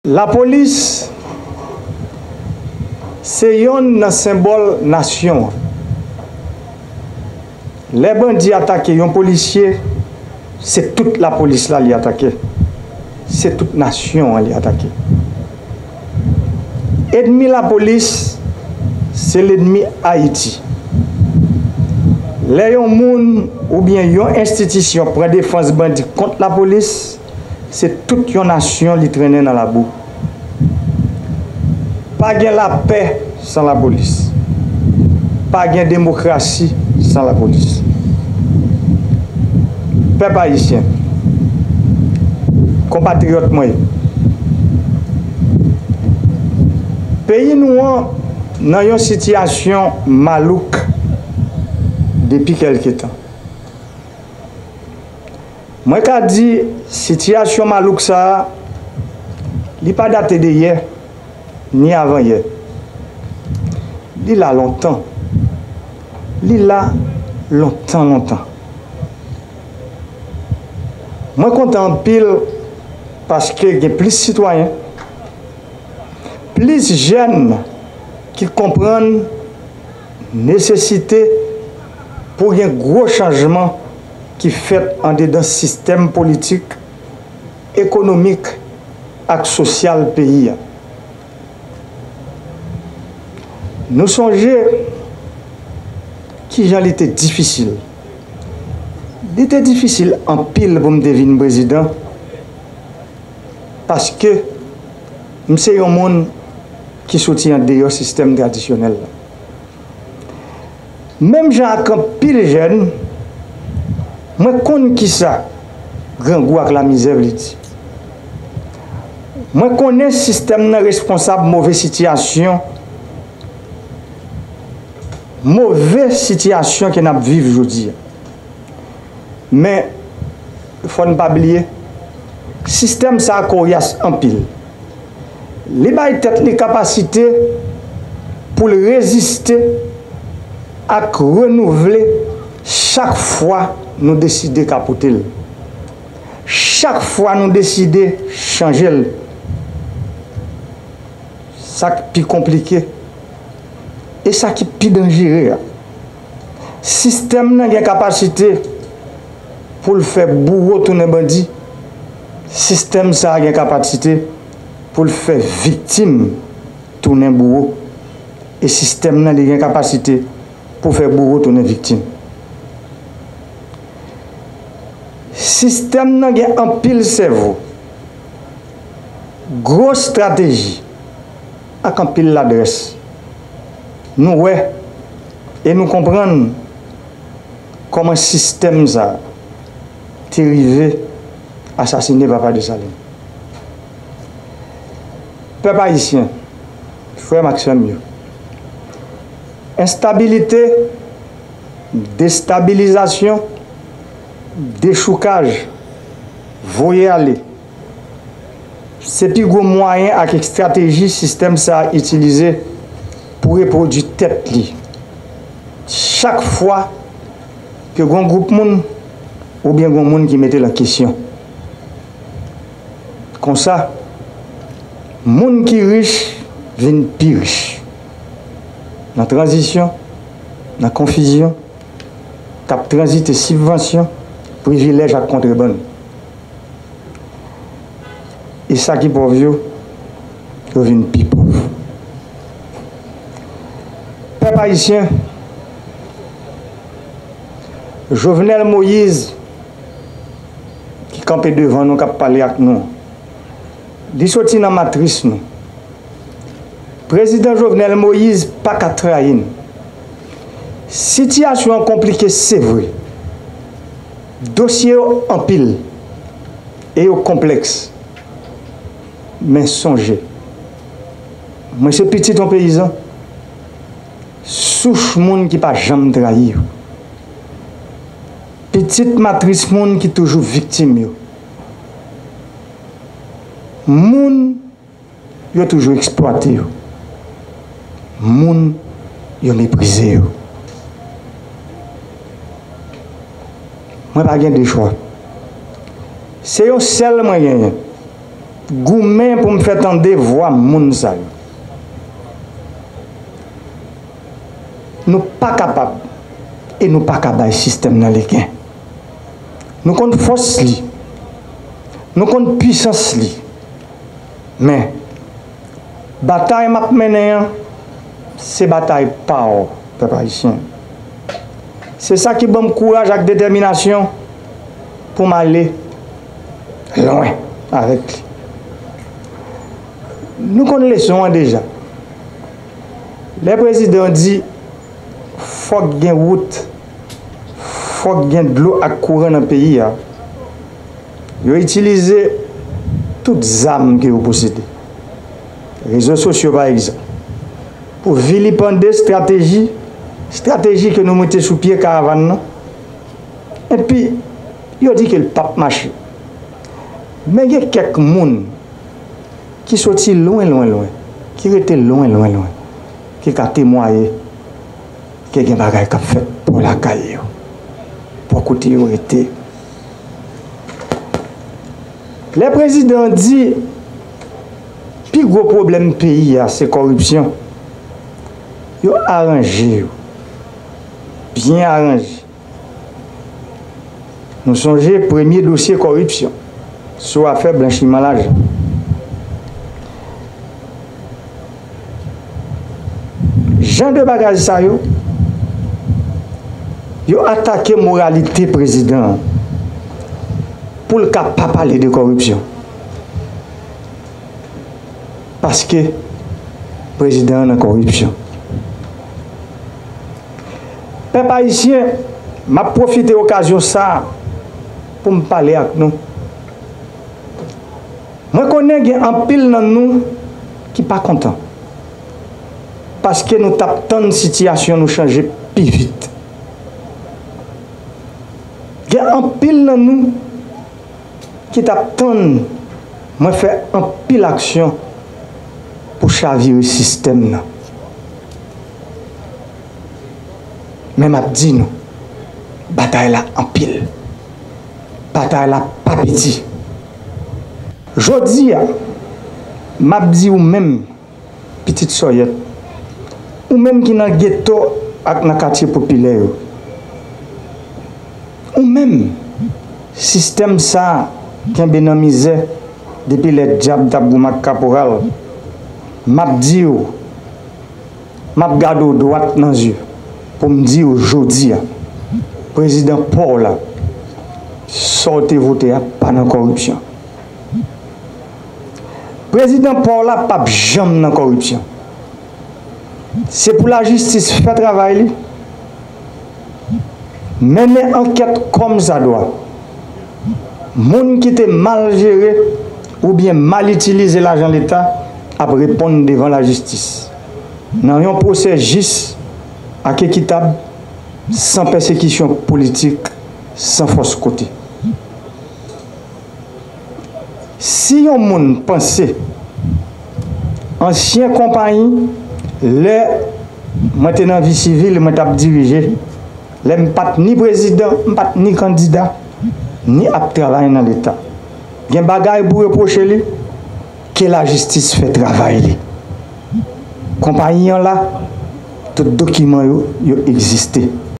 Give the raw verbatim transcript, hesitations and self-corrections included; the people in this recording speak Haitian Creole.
Lapolis se yonn nan senbòl nasyon an. Lè bandi atake yon polisye, se tout lapolis la li atake. Se tout nasyon an li atake. Ènmi lapolis, se lènmi Ayiti. Lè yon moun oubyen yon enstitisyon pran defans bandi kont lapolis, se tout yon nasyon li trennen nan labou. Pa gen lapè san lapolis. Pa gen demokrasi san lapolis. Pèp ayisyen, konpatriyòt mwen yo, peyi nou an nan yon sitiyasyon malouk depi kèlke tan. Mwen ka di sitiyasyon malouk sa a, li pa date de yè, ni avan yè. Li la lontan. Li la lontan, lontan. Mwen kontan anpil paske gen plis sitwayen, plis jèn ki konprann nesesite pou gen gwo chanjman ki fèt andedan sistèm politik, ekonomik ak sosyal peyi a. Nou sonje kijan li te difisil. Li te difisil anpil pou m te vin prezidan, paske m se yon moun ki soti andeyò sistèm tradisyonèl la. Menm jan ak anpil jèn, mwen konn kisa grangou ak lamizè vle di. Mwen konnen sistèm nan responsab move sitiyasyon, move sitiyasyon ke n ap viv jodi a. Men, fò n pa bliye, sistèm sa a koryas anpil. Li bay tèt li kapasite pou l reziste ak renouvle chak fwa nou deside kapote l. Chak fwa nou deside chanje l. Sa k pi konplike e sa ki pi danjere a, sistèm nan gen kapasite pou l fè bouwo tounen bandi. Sistèm sa a gen kapasite pou l fè viktim tounen bouwo. E sistèm nan, li gen kapasite pou fè bouwo tounen viktim. Sistèm nan gen anpil sèvo, gwo estrateji ak anpil ladrès. Nou wè e nou konprann kòman sistèm sa a te rive asasine Papa Desalin. Pèp ayisyen, frè m ak sè m yo, enstabilite, destabilizasyon, dechoukaj, voye ale, se pi gwo mwayen ak estrateji sistèm sa a itilize pou repwodui tèt li. Chak fwa ke gon gwoup moun oubyen gon moun ki mete l an kesyon. Konsa, moun ki rich vin pi rich. Nan tranzisyon, nan konfizyon, k ap tranzite sibvansyon, privilèj ak kontrebann. E sa ki pòv yo, yo vin pi pòv. Pèp ayisyen, Jovenel Moïse, ki kanpe devan nou, k ap pale ak nou, li soti nan matris nou. Prezidan Jovenel Moïse pa ka trayi n. Sitiyasyon an konplike, se vre. Dosye yo anpil e yo konplèks. Men sonje, mwen se pitit yon peyizan, souch moun ki pa janm trayi yo. Pitit matris moun ki toujou viktim yo. Moun yo toujou eksplwate yo. Moun yo meprize yo. Mwen pa gen de chwa. Se yon sèl mwen genyen. goumen pou m fè tande vwa moun sa yo. Nou pa kapab e nou pa ka bay sistèm nan legen. Nou konn fòs li, nou konn pwisans li, men batay m ap mennen an, se batay pa w, pèp ayisyen. Se sa ki ban m kouraj ak detèminasyon pou m ale lwen avèk li. Nou konn leson an deja. Lè prezidan di fòk gen wout, fòk gen dlo ak kouran nan peyi a, yo itilize tout zam ke yo posede. Rezo sosyo, pa egzanp, pou vilipande estrateji, estrateji ke nou mete sou pye karavàn nan. Epi, yo di ke l p ap mache. Men gen kèk moun ki soti lwen, lwen, lwen, ki rete lwen, lwen, lwen, ki ka temwaye ke gen bagay k ap fèt bò lakay yo, bò kote yo rete. Lè prezidan an di pi gwo pwoblèm peyi a se kòripsyon, yo aranje yo, byen aranje. Nou sonje premye dosye kòripsyon sou afè blanchiman lajan. Jan de bagay sa yo, yo atake moralite prezidan an pou l ka pa pale de kòripsyon. Paske prezidan an nan kòripsyon. Pèp ayisyen, m ap pwofite okazyon sa a pou m pale ak nou. Mwen konnen gen anpil nan nou ki pa kontan, paske nou t ap tann sitiyasyon nou chanje pi vit. Gen anpil nan nou ki t ap tann mwen fè anpil aksyon pou chavire sistèm nan. Men m ap di nou, batay la anpil. Batay la pa piti. Jodi a, m ap di ou menm, pitit sòyèt, ou menm ki nan geto ak nan katye popilè yo, ou menm, sistèm sa a kenbe nan mizè depi lè dyab t ap goumen ak kaporal, m ap di w, m ap gade w dwat nan zye pou m di w jodi a, prezidan pa w la, sa w te vote a pa nan kòripsyon. Prezidan pa w la p ap janm nan kòripsyon. Se pou lajistis fè travay li, mennen ankèt kòmsadwa. Moun ki te mal jere oubyen mal itilize lajan Leta ap reponn devan lajistis nan yon pwosè jis ak ekitab, san pèsekisyon politik, san fòs kote. Si yon moun panse ansyen konpayi, lè mwen te nan vi sivil, mwen t ap dirije, lè m pa t ni prezidan, m pa t ni kandida, ni ap travay nan Leta, gen bagay pou repwoche li, ke lajistis fè travay li. Konpayi an la, tout dokiman yo, yo egziste.